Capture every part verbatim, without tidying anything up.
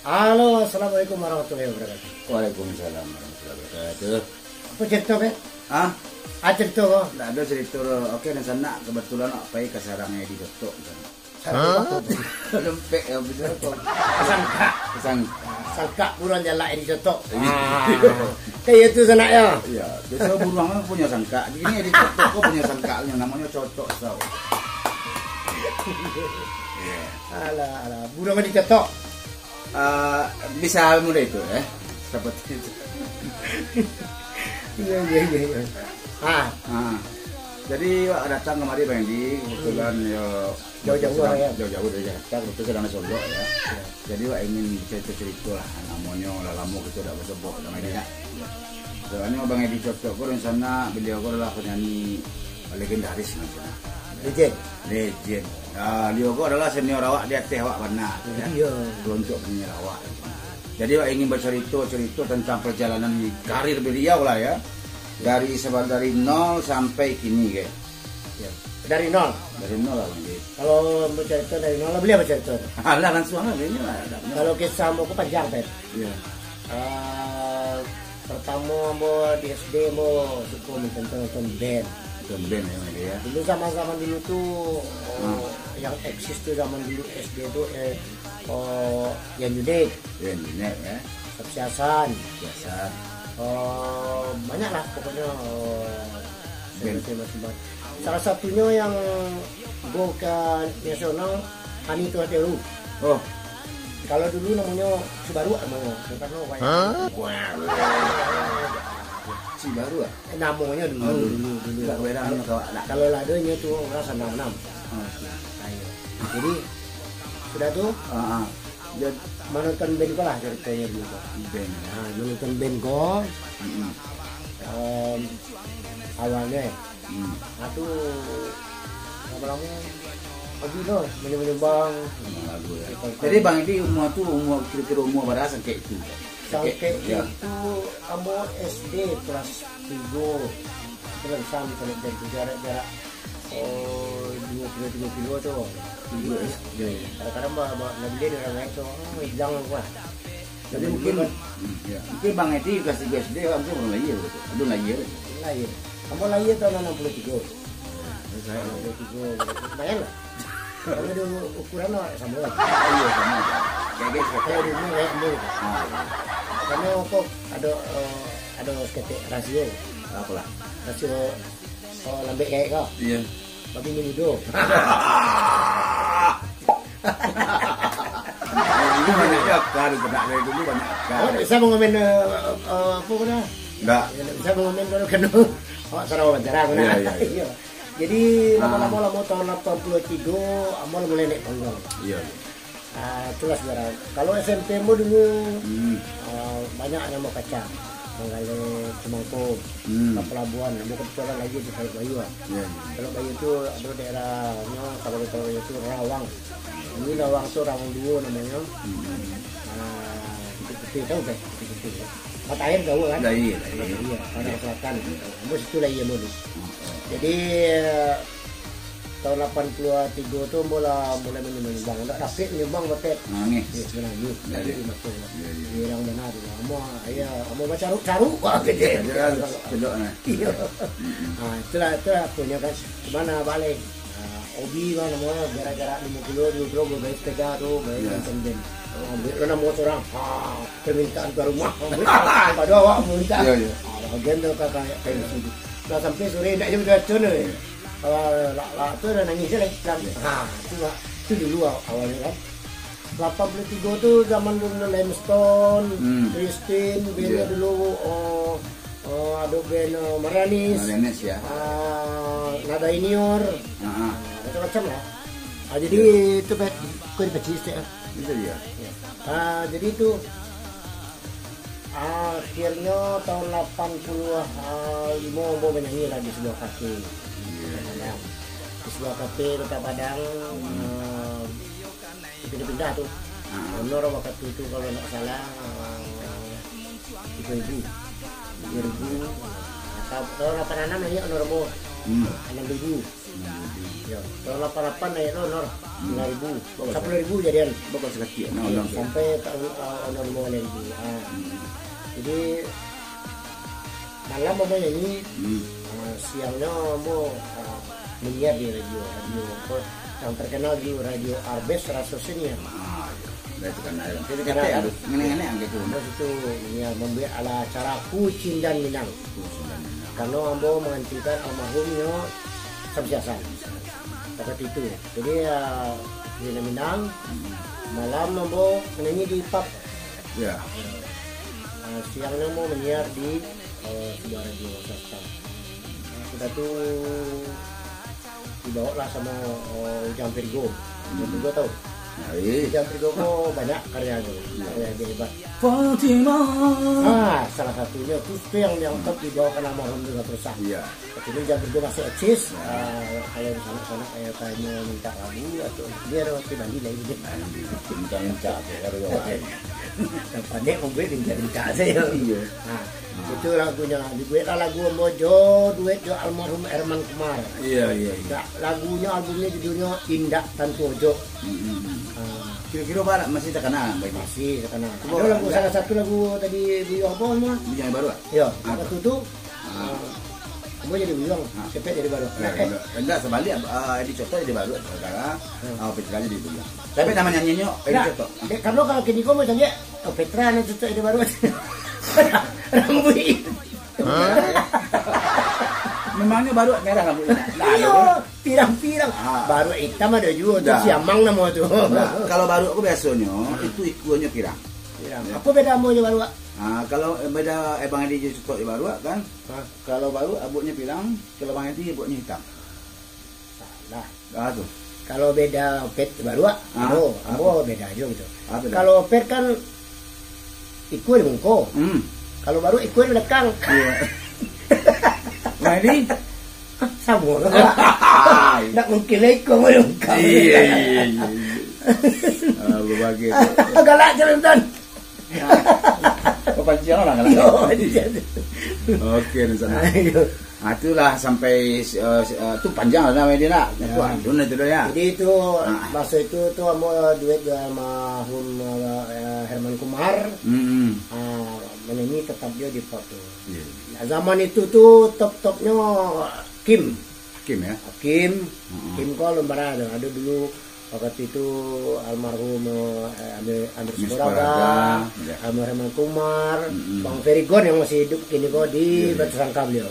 Halo, assalamualaikum warahmatullahi wabarakatuh. Waalaikumsalam warahmatullahi wabarakatuh. Apo carito, Beb? Hah? Ah, carito ko? Ndak ado carito doh. Oke, dunsanak, kebetulan awak pai ka sarangnyo Edi Cotok di sinan. Sarangnyo apo? Lempek yo, bisa apo? Sangkak. Sangkak. Sangkak buruan jalak Edi Cotok. Iyo. Ah. Kan iyo tu sanak yo? Iyo, biaso buruan kan punyo sangkak. Kini Edi Cotok ko punyo sangkak, namonyo Cotok Sau. Iyo. Alah, alah. Buruan Edi Cotok. Ah, bisa model itu, eh. Seperti itu. Iyo, iyo, iyo, iyo. Ah. Ah. Jadi, awak datang kamari, Bang Edi, kebetulan, yo, jauah-jauah, sedang, yo, jauah-jauah dari Jakarta, kebetulan sedang di Solok, yo. Yo. Jadi, awak ingin carito-carito lah, namonyo lah lamo kito dak basobok, Bang Edi, yo. Soalnyo Bang Edi Cotok ko di sinan, beliau ko adalah penyanyi legendaris di sinan. Legend. Legend. Ah, beliau ko adalah senior awak, di ateh awak bana, yo. Iyo. Kalau untuk penyanyi awak. Jadi, awak ingin bacarito-carito tentang perjalanan karir beliau lah, yo. Dari seba-, dari nol sampai kini, ke. Yo. Dari nol. Dari nol lah, Bang Edi. Kalau mau carito dari nol lah, beliau bacarito. Alah, langsung lah, ini lah. Kalau kisah ambo ko panjang, Beb. Iyo. Ah, pertamo ambo di S D ambo suko nonton, nonton band. Nonton band yo, Bang Edi, yo. Dulu zaman-zaman dulu tu, oh, yang eksis tu zaman dulu S D tu, eh, oh, Yan Juned. Yan Juned, yo. Sapi Hasan. Sapi Hasan. Oh, banyak lah pokoknyo, oh, band. Salah satunyo yang go ka nasional, Hani Tuah Teru. Oh. Kalau dulu namonyo Cibaruak namonyo. Bukan no, Pak. Hah? Wah. Cibaruak? Eh, namonyo dulu, oh, dulu, dulu, dulu. Kalau, kalau lah ado nyo tu, urang sanang anam. Oh, siap. Ayo. Jadi, sudah tu, ah, ah. Manonton band ko lah caritonyo dulu ko. Band. Ha, manonton band ko. Mm-mm. Em, awalnyo, eh, Hmm. Nah, tu lamo-lamo hobi lo, manyumbang-nyumbang. Manyumbang lagu, yo. Jadi, Bang Edi umua tu, umua, kiro-kiro umua bara sangkek tu? Sangkek, yo. Itu ambo S D kelas tigo. Kelas enam, kelas tujuh, jarak-jarak, oh, dua kilo, tiga kilo tu. Tigo S D. Kadang-kadang ba-, ba-, lah bali dek urang lain tu, oh, hilang aku lah. Jadi mungkin, hmm, ya. Mungkin Bang Edi kasih S D, mungkin baru lahir gitu. Belum lahir. Lahir. Ambo lahir tahun enam puluh tiga. Saya enam puluh tiga, lumayan lah. Kalau di ukuran lah sama lah. Iya, sama aja. Kayak gitu. Kalau di rumah kayak ambo gitu. Ah, iya. Karena kok ada, eh, ada seketek rahasia. Apalah? Rahasia, oh, lambek kayak kau. Iya. Babi mudo. Dulu banyak akal, benak dari dulu banyak akal. Oh, bisa mengomen, eh, eh, apa kena? Enggak. Ya, bisa mengomen kalau kena. Awak salah wawancara kena. Iya, iya, iya. Iya. Jadi, ah, lama-lama, lama tahun lapan puluh tiga, ambo mulai naik panggung. Iya, iya. Ah, itulah sejarah. Kalau S M P ambo dulu, hmm, ah, banyak namo kaca. Manggale Cemangko, hmm, ka pelabuhan. Ambo kebetulan lagi di Teluk Bayu, ah. Iya, iya. Teluk Bayu tu ada daerahnyo, kalau di Teluk Bayu tu Rawang. Dulu Rawang tu Rawang Duo namonyo. Hmm. Ah, Bukit Putih, tahu kan? Bukit Putih, ya. Mata Air tahu kan? Iya, iya, iya. Iya, Padang Selatan. Ambo situ lah, iya, ambo dulu. Hmm. Jadi, tahun lapan puluh tiga tu ambo lah mulai manyumbang-nyumbang. Ndak dapek manyumbang, Batek. Nangih. Iya, manangih. Iya, iya. Nangih di mata. Iya, iya. Iya, yang bana tu. Ambo, iya, ambo bacaruk-caruk, wah, gede. Iya, iya. Cedok, nah. Iya. Mm-mm. Ah, itulah, itulah punyo kan. Cuma baliak. Ah, hobi mah namonyo, gerak-gerak limo kilo, duo kilo, bagai sepeda tu, bagai, iya, nonton band. Oh. Ambo namo surang. Ah, permintaan ka rumah. Pado awak minta. Iya, iya. Ah, bagian tu kakak kayak pensi tu. Lah sampai sore ndak jam dua tu. Iya. Ah, lah, lah, tu lah nangih je lah. Iya. Ha, tu lah. Tu dulu aw-, awalnyo kan. Lapan puluh tiga tu zaman dulu Limestone, hmm, Christine, bandnyo, iya, dulu, oh, oh, ado band, oh, Marianis. Marianis, ya. Ah, Nada Inior. Ah, ah. Ah, macam-macam lah. Ah, jadi, iya, tu, Pet, kau dipecik sikit, ah. Itu dia. Ya. Ah, jadi tu, akhirnyo tahun lapan puluh limo ambo manyanyi lah di sebuah kafe. Iya. Di sebuah kafe Kota Padang, hmm, ah, pindah-pindah tu. Ah. Honor wakatu tu, kalau ndak salah, ah, tigo ribu. Tigo ribu. Atau, kalau lapan anam naiak honor ambo. Hmm. Anam ribu. Yo, tahun lapan lapan naik lo, Nor. Sembilan ribu. Sampai sepuluh ribu jadian. Bagus sakit. Nah, Yo, nah. Sampai tahun, ah, tahun lima ribu. Ah. Hmm. Jadi, malam ambo nyanyi, Hmm. ah, siangnyo ambo, ah, menyiar di radio, radio apa, yang terkenal di radio Arbes Raso Senior. Ah, iyo. Dah itu kan, dah. Jadi, Ketek kan, harus ngenek-ngenek gitu. Ambo situ, ya, membuat ala acara Kucindan Minang. Kucindan Minang. Karena ambo menggantikan almarhumnyo Samsi Hasan. Waktu itu. Jadi, ya, Kucindan Minang, Hmm. malam ambo menyanyi di pub. Ya. Ah, siangnyo ambo menyiar di, eh, sebuah radio swasta. Sudah tu dibawalah sama, eh, Ujang Virgo. Ujang Hmm. Virgo tahu? Ya, eh. Ujang Virgo ko banyak karyanya, Ya. karya dia hebat. Fatimah. Ah, salah satunya tu, tu yang, yang top dibawakan almarhum juga terus. Ya. Jadi Ujang Virgo masih eksis. Ya. Ah, kalau di sana-sana kayak tanya minta lagu atau dia ada waktu Bali lah ini. Minta-minta tu, baru orang. Pandai membuat minta-minta saja. Iya. Nah, itu lagunya. Dibuatlah lagu ambo jo duet jo almarhum Herman Kumar. Iya, iya, iya. Dak, lagunya, albumnya judulnya Indak Tantu Ojo. Mm-mm. Ah. Kira-kira barat masih terkenal, Bang? Masih terkenal. Cuba, Ada lagu, enggak. salah satu lagu tadi Buyuang apa nama? Buyuang Baru, ah? Iya, Apa? waktu tu, Ah. ah, ambo jadi Buyuang, Ah. Sepet jadi Baru. Ya, Eh, eh. enggak, enggak, sebalik, ah, Edi Cotok jadi Baru, sekarang, Hmm. ah, Petra jadi Buyuang. Tapi nama nyanyinya Edi Nah, Cotok. dek, kalau, kalau kini ko macam dia, oh, Petra ni Cotok jadi Baru. Rambuik. Memangnya Baru merah rambutnya? Nah, Iyo, ada. pirang-pirang. Ah. Baru hitam ada juga tu, Dah. Siamang nama tu. Nah, kalau Baru aku biasanya, Hmm. itu ikuannya pirang. Pirang. Ya. Apa beda ambo jo Baru, Wak? Ah, kalau beda, eh, Bang Edi je Cotok di Baru kan. Hah? Kalau Baru abuknya pirang, kalau Bang Edi abuknya hitam. Salah. Ah, tu. Kalau beda Opet Baru, ah, Ah, ambo, apa? ambo beda aja gitu. Ah, beda. Kalau Opet kan ikua di muko. Hmm. Kalau Baru ikua di belakang. Iya. Nah, ini Hah, sama. Ndak mungkin lah ikua di belakang. Iya, iya, iya, iya. Ah, berbagai tu. Galak je, Tan. Oh, pancing orang galak. Yo, pancing. Oke, di sana. Ayo. Ah, itulah sampai, eh, eh, tu panjang lah nama dia nak. Ya. Itu Andun itu dah ya. Jadi itu, Ah. masa itu tu ambo duet dengan almarhum, eh, Herman Kumar. Mm-mm. Ah, menyanyi tetap dia di pub tu. Iya. Zaman itu tu top-topnyo Kim. Kim ya? Kim. Mm-mm. Kim ko alun bara tu. Ada dulu waktu itu almarhum, eh, Amir, Amir Amir Sukaraga, Sukaraga, ya. Amir Rahman Kumar, Mm-mm. Bang Ferry Gon yang masih hidup kini ko di Iya, iya. Batu Sangka beliau.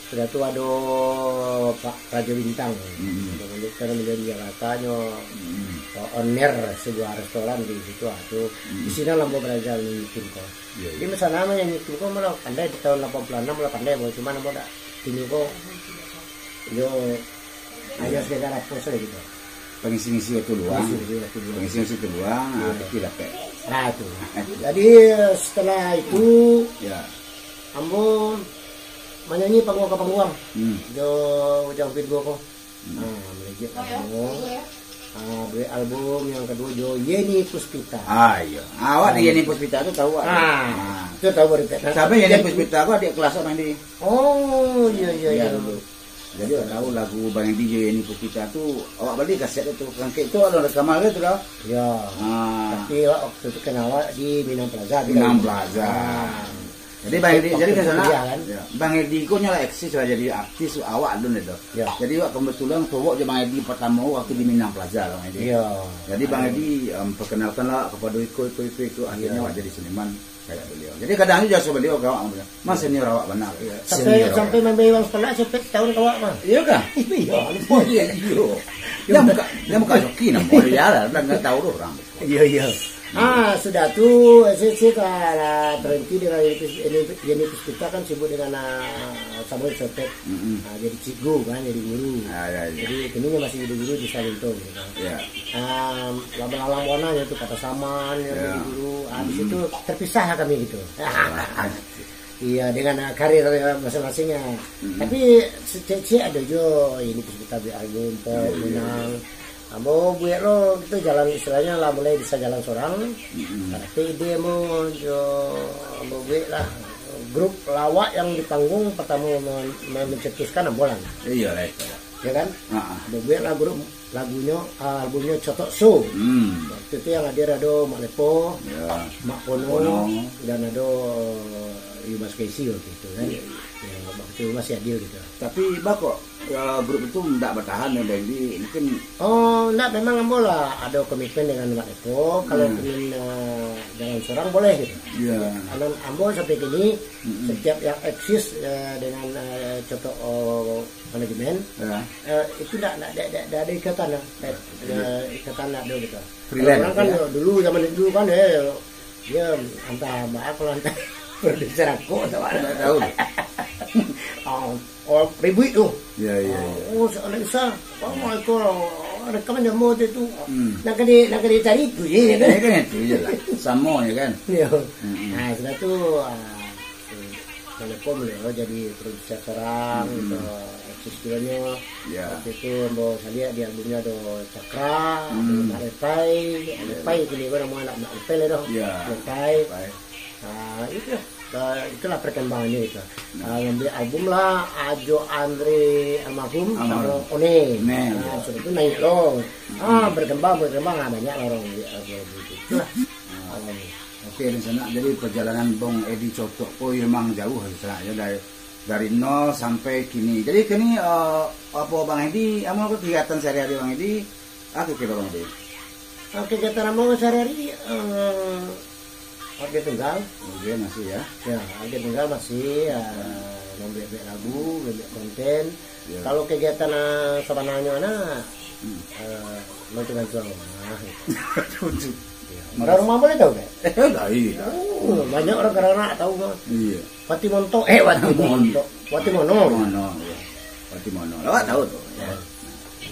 Sudah tu ada Pak Raja Bintang. Mm-mm. Untuk melanjutkan beliau di Jakarta nyo, Mm-mm. eh, owner sebuah restoran di situ, ah, tu. Mm-mm. Di sini lah ambo belajar nyanyi Kim ko. Iya, Jadi iya. masalah nyanyi Kim ko malah pandai di tahun lapan puluh enam malah pandai, boy. Cuman ambo dak Kim ko yo hanya sekedar apa saja gitu. Pengisi-ngisi waktu luang. Pengisi-ngisi waktu luang. Pengisi-ngisi waktu luang, ah, Iya. tapi dapek. Nah, itu. Jadi setelah itu Ya. ambo menyanyi panggung ke panggung. Hmm. Jo Ujang Virgo ko. Hmm. Ah, melejit album. Ah, duet album yang kedua jo Yeni Puspita. Ah, iya. Awak di Ah. Yeni Puspita tu tahu awak. Ah, Ah. tu tahu baru tak. Siapa Yeni Yang Puspita? Aku adik kelas orang di. Oh, iya, iya, Iya, iya. dulu. Jadi awak tahu lagu Bang Edi jo Yeni Puspita tu, awak beli kaset tu. Rangkek tu ada rekaman dia tu dah. Ya. Ah. Tapi awak waktu tu kenal awak di Minang Plaza tu Minang kan? Plaza. Ah. Jadi Bang Edi, Waktu jadi kan sana, kuliah, kan? ya, Bang Edi ko nyo lah eksis lah jadi artis awak alun itu. Ya. Jadi awak kebetulan tawak je Bang Edi pertama waktu di Minang Plaza Bang Edi. Ya. Jadi Bang Edi, em, perkenalkan lah kepada iko, iko, iko, iko. Akhirnya Ya. awak jadi seniman kayak beliau. Jadi kadang tu jasa beliau ke awak, "Mas, senior awak benar." Ya. Sampai, Senior sampai awak. Memberi uang sekolah sampai tahun ke awak, Mas. Iya kah? Iya, lupa. Oh, iya, iya. Dia buka, dia buka joki nama. Oh, iya lah, dah nggak tahu tu orang. Iya, iya. Ah, sudah tu, saya, saya ka lah terhenti dengan Yeni Pus-, Yeni, Yeni Puspita kan sibuk dengan, ah, Samuel Cotet. Mm-mm. Ah, jadi cikgu kan, jadi guru. Ah, ya, ya. Jadi, kini dia masih jadi guru di Salinto gitu kan. Ya. Ah, lama-lama buana tu kata saman yang Ya. jadi guru. Ah, di Hmm. situ terpisah lah kami gitu. Ah. Iya, dengan, ah, karir, ah, masing-masing, ah. Mm-mm. Tapi, cek-cek ada jo Yeni Puspita buat album, pop, Iya, iya, Minang. iya. Ambo buek lo, kita jalan, istilahnya lah mulai bisa jalan sorang. Mm-mm. Tapi ide ambo jo, ambo buek lah. Grup lawak yang di panggung pertama me-, me-, mencetuskan ambo lah. Iya lah, itu lah. Ya kan? Heeh. Ado buek lah grup lagunyo, ah, albumnyo Cotok Show. Hmm. Waktu itu yang hadir ado Mak Lepo, Ya. Mak Pono, Pono. Dan ado Yubas Kesi waktu itu kan. Iya, iya. Ya, waktu itu masih hadir gitu. Tapi bako, ya, grup itu ndak bertahan ya, Bang Edi? Mungkin Oh, ndak, memang ambo lah ado komitmen dengan Mak Lepo, kalau Hmm. pingin, eh, jalan sorang boleh gitu. Iya. Karena ambo sampai kini, Mm-mm. setiap yang eksis, eh, dengan, eh, Cotok, oh, manajemen, Ya. eh, itu ndak, ndak, ndak, ndak, ndak ada ikatan lah. Eh, Iya. eh, ikatan ndak ada gitu. Freelance, Orang kan ya? dulu, zaman dulu kan, eh, dia antah maaf kalau antah produser rokok atau apa. Ndak tahu. Oh, oh, ribut tu. Ya, ya, ya. Oh, seandainya, oh, itu rekaman jam tu. Hmm. Nak kena, nak kena cari tu je, ya kan? Ya kan, itu je lah. Samo, ya kan? Ya. Hmm. Nah, sudah tu, ah, Telekom baliau jadi produser sorang, Mm-mm. gitu, eksis duonyo. Ya. Waktu itu ambo saliak di albumnyo ado Cakra, ado Hmm. Mak Lepai, Ya. Lepai kini ko namo anak Mak Lepai lah doh. Ya. Lepai. Lepai. Ah, itu lah. Ah, itulah perkembangannya itu. Hmm. Ah, ngambil album lah, Ajo Andre almarhum Almarhum. samo One. Nah, Nah, ya. sudah tu naik lo. Hmm. Ah, berkembang, berkembang, ah, banyak lah orang ngambil album itu. Itulah. Hmm. Ah. Oke, di sana. Jadi perjalanan Bang Edi Cotok ko memang jauh di sana ya, dari, dari nol sampai kini. Jadi kini, eh, apa Bang Edi, apa kegiatan sehari-hari Bang Edi? Apa kira Bang Edi? Ah, kegiatan ambo sehari-hari, eh, order tunggal. Oke, masih ya. Ya, order tunggal masih, ya, Hmm. membuat lagu, membuat konten. Ya. Kalau kegiatan, ah, sabananyo, nah, Hmm. eh, bantu-bantu rumah. Bantu-bantu. Ya. Orang rumah boleh tahu, Bek? Eh, dah, iya. Oh, banyak orang kadang nak tahu mah. Iya. Wati Montok, eh, Wati Mon- Montok. Wati Mono. Mono, ya. Wati Mono. Awak tahu tu, ya. Ya.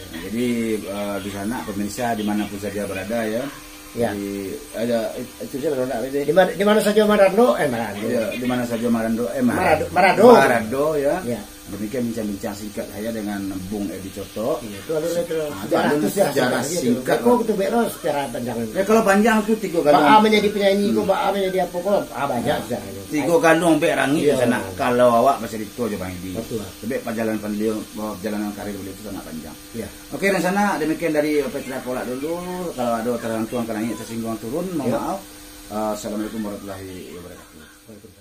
Nah, jadi, eh, di sana pemirsa di mana pun saja berada, ya. Ya. Di, ada, itu saja lah nak, Bek. Di mana, di mana saja Marando, eh, Marando. Ya, di mana saja Marando, eh, Marando. Marado, Marado. Marado, ya. Ya. Demikian bincang-bincang singkat saya dengan Bung Edi Cotok. Iya, itu alun itu Ah, itu sejarah, alun itu sejarah sejarah, singkat. Beko kita bek lo secara panjang. Ya, kalau panjang tu tiga kali. Baa menjadi penyanyi ko, Hmm. baa menjadi apa ko, ah, banyak sejarahnya. Tiga kandung bek rangik Iya. di sana. Kalau awak bacarito jo Bang Edi. Betul. Tapi perjalanan beliau, perjalanan karir beliau itu sangat panjang. Iya. Oke, dan sana demikian dari Petra Kolak dulu. Kalau ada terhantang ka naik, tersinggung turun, mohon Iya. maaf. Uh, Assalamualaikum warahmatullahi wabarakatuh. Waalaikumsalam.